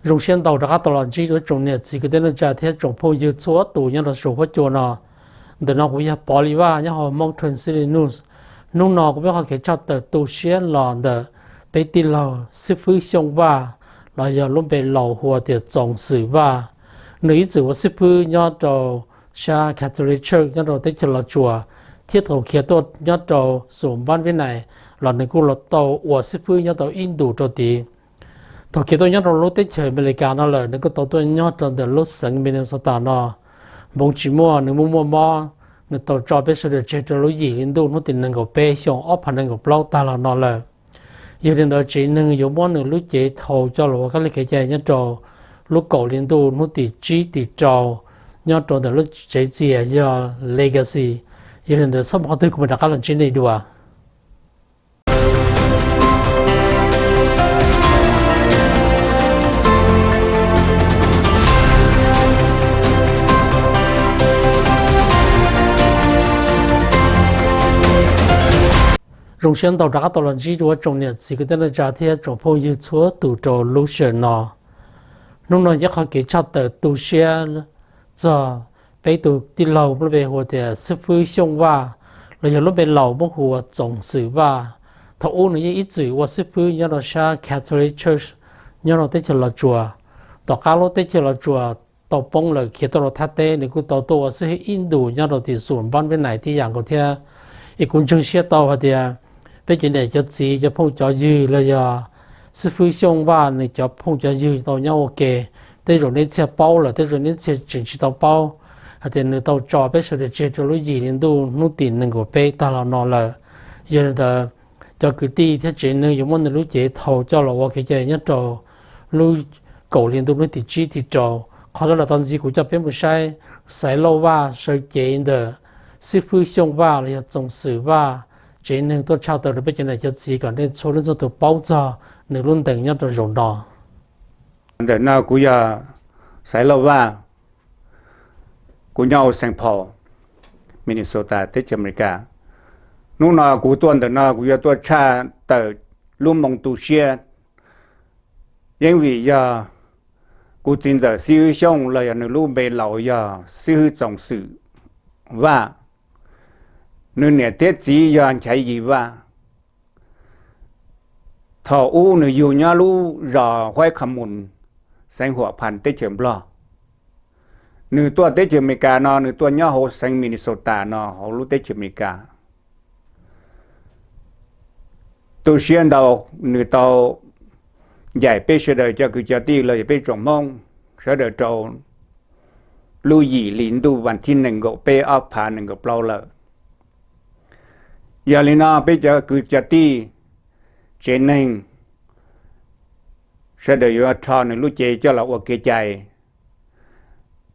Zoo siab ntau rov qab tau los ntsib rau tsoom niam txiv kwv tij neej tsa thiab tsoom phooj ywg txhua tus nyob rau saum huab cua no. Ntawm no kuv yog Pov Lis Vaj nyob hauv Hmoob Translated News. Hnub no kuv muaj qhov kev tshaj tawm tu siab los ntawm peb tij laug xib fwb Xyooj Vaj, los yog lub npe laus hu ua tias Txoos Xwm Vaj. Nws ib txwm ua xib fwb nyob rau sab Catholic Church nyob rau teb chaws Los Tsuas, thiab thaum khiav tuaj nyob rau xum Npab Vib Nais los nws kuj los tau ua xib fwb nyob tau ib ntus rau tid. Thaum khiav tuaj nyob rau lub teb chaws Amelikas no lawm nws kuj tau tuaj nyob rau ntawm lub xeev Minnesota no. Npoov tsis muaj, nws muaj muaj mob, nws tau tso peb sawv daws tseg rau lub yim hli ntuj hnub tim nees nkaum peb xyoo ob phav nees nkaum plaub tag los no lawm. Yog li ntawd tsev neeg yuav muab nws lub cev dhau coj los ua kab li kev cai nyob rau lub kaum hli ntuj hnub tim tsib tim rau nyob rau ntawm lub tsev txias yog Legacy. Yog li ntawd txhob mus qhov twg, kuv mam rov qab los ntsib nej dua. Zoo siab ntau rov qab tau los ntsib dua tsoom niam txiv kwv tij neej tsa thiab tsoom phooj ywg txhua tus rau lub sij hawm no. Hnub no yog qhov kev tshaj tawm tu siab txog peb tus tij laug lub npe hu tias xib fwb Xyooj Vaj, los yog lub npe laus muab hu ua Txoos Xwm Vaj. Thaum ub nws yeej ib txwm ua xib fwb nyob rau sab Catholic Church nyob rau teb chaws Los Tsuas. Tom qab lub teb chaws Los Tsuas tau poob lawm khiav tuaj rau Thaj teb, nws kuj tau tuaj ua xib hwb ib ntus nyob rau tim xum Npab Vib Nais tib yam nkaus thiab. Es kuv ntseeg siab tau hais tias peb cov niam cov txiv cov phooj cov ywg los yog xib fwb Xyooj Vaj nws cov phooj cov ywg tau nyob ua ke, tej zaum nej txhia paub lawm, tej zaum nej txhia tseem tsis tau paub hais tias nws tau tso peb sawv daws tseg rau lub yim hli ntuj hnub tim nees nkaum peb tag los no lawm. Yog li ntawd, cov kwv tij thiab tsev neeg yuav muab nws lub cev dhau coj los ua kev cai nyob rau lub kaum hli ntuj hnub tim tsib tim rau. Qhov no los tau ntxiv kuv coj peb mus saib Xaiv Lauj Vaj sawv cev ntawm xib fwb Xyooj Vaj los yog Txoos Xwm Vaj tsev neeg tuaj tshaj tawm rau peb cov niam cov txiv kom nej txhua leej txhua tus paub txog nws lub ntees nyob rau zaum no. Ntawm no kuv yog Xaiv Lauj Vaj, kuv nyob hauv Saint Paul, Minnesota, teb chaws Amelikas. Hnub no kuv tuaj ntawm no kuv yuav tuaj tshaj tawm lub moo tu siab, yeej vim yog kuv txiv ntxawm xib hwb Xyooj los yog nws lub npe laus yog xib hwb Txoos Xwm Vaj, nws niam thiab txiv yog Nchaiv Yis Vaj. Thaum ub nws yug nyob lub zos Huaib Kha Mus, xeev Huam Phas, teb chaws Nplog. Nws tuaj teb chaws Amelikas no nws tuaj nyob hauv xeev Minnesota no hauv lub teb chaws Amelikas. Tu siab ntau, nws tau ncaim peb sawv daws cov kwv cov tij los yog peb tsoom Hmoob sawv daws rau lub yim hli ntuj vas thib nees nkaum peb ob phav nees nkaum plaub lawm. Yog li no peb cov kwv cov tij, tsev neeg sawv daws yuav rho nws lub cev coj los ua kev cai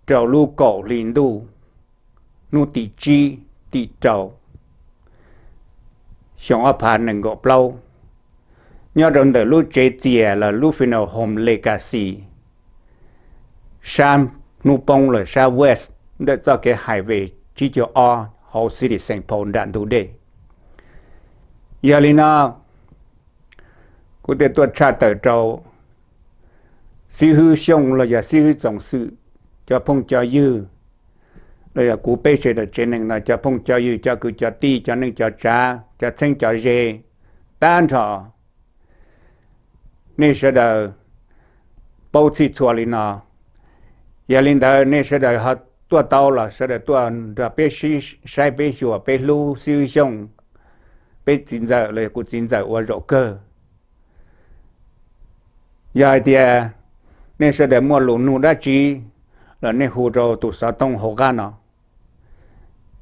rau lub kaum hli ntuj hnub tim tsib tim rau xyoo ob phav nees nkaum plaub, nyob rau ntawm lub tsev txias los lub funeral home Legacy, sab hnub poob los sab west ntawm txoj kev highway tsib caug ob hauv city Saint Paul nram ntug dej. Yog li no kuv thiaj tuaj tshaj tawm rau xib hwb Xyooj los yog xib hwb Txoos Xwm cov phooj cov ywg, los yog kuv peb sawv daws tsev neeg no cov phooj cov ywg, cov kwv cov tij, cov neej cov tsav, cov txheeb cov ze, tag nrho nej sawv daws paub txhij txhua li no. Yog li ntawd nej sawv daws ho tuaj tau los sawv daws tuaj nrog peb saib peb xyuas peb hlub xib hwb Xyooj, peb txiv ntxawm los yog kuv txiv ntxawm ua zaum kawg. Yog hais tias nej sawv daws muaj lus nug dab tsi los nej hu rau tus xov tooj hauv qab no,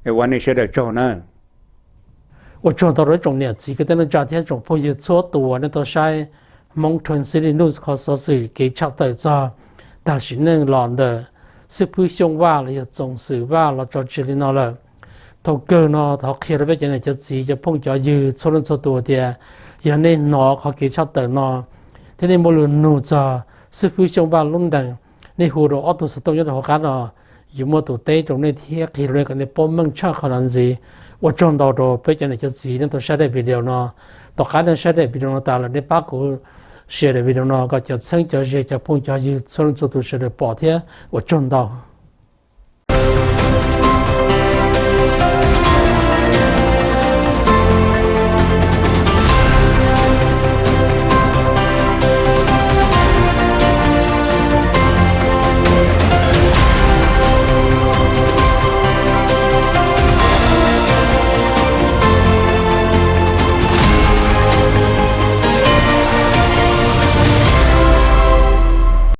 es ua nej sawv daws tsaug nawb. Ua tsaug ntau rau ib tsoom niam txiv kwv tij neej tsa thiab tsoom phooj ywg txhua tus uas nej tau saib Hmoob Translated News qhov xov xwm kev tshaj tawm txog tag sim neej los ntawm xib fwb Xyooj Vaj los yog Txoos Xwm Vaj los tso tseg li no lawm. Thaum kawg no thov qhia rau peb cov niam cov txiv cov phooj cov ywg txhua leej txhua tus tias yog nej hnov qhov kev tshaj tawm no thiab nej muaj lus nug txog xib fwb Xyooj Vaj lub ntees, nej hu rau ob tug xov tooj nyob rau hauv qab no, yuav muaj tus teb rau nej thiab qhia rau nej kom nej paub meej tshaj qhov no ntxiv. Ua tsaug ntau rau peb cov niam cov txiv nej tau saib daim video no. Tom qab nej saib daim video no tas lawm nej pab kuv share daim video no kom cov txheeb cov ze cov phooj cov ywg txhua leej txhua tus sawv daws pom thiab ua tsaug ntau.